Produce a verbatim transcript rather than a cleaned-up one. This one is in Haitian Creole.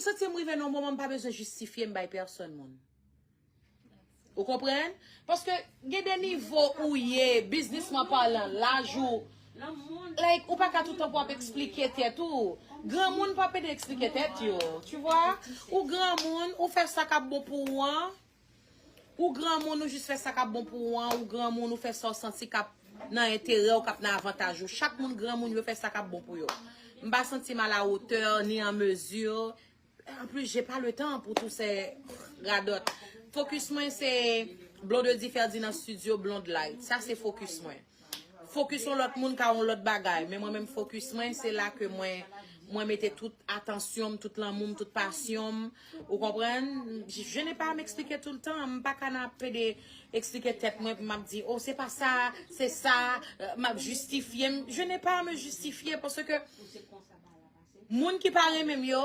santi m rive nan yon moman m pa bezwen jistifye m bay pèsonn moun. Ou konprann? Paske gen de nivo ou ye, biznisman palan, laj ou. Like, ou pa ka toutan pou ap eksplike tèt ou. Granmoun pa pede eksplike tèt yo. Tu vois? Ou granmoun, ou fè sa k ap bon pou ou an. Ou granmoun, ou jis fè sa k ap bon pou ou an. Ou granmoun, ou fè sa w santi k ap nan enterè w, k ap nan avantaj ou. Chak moun granmoun, yo fè sa k ap bon pou yo. M pa santi m a la wotè, ni an mezi. Anplis, j'ai pas le temps pour tous ces radòt. Focus mwen se Blondedy Ferdinand Studio, Blonde Light. Sa se focus mwen. Focus yon lòt moun ka yon lòt bagay. Men mwen menm focus mwen, se la ke mwen mwen mete tout atansyon m, tout lanmou m, tout pasyon m. Ou konprann? Je n'ai pas à m'expliquer tout le temps. M pa ka nan pede eksplike tèt mwen pou m ap di, oh, se pa sa, se sa, euh, m ap jistifye m. Je n'ai pas à me justifier paske moun ki pa renmen m yo,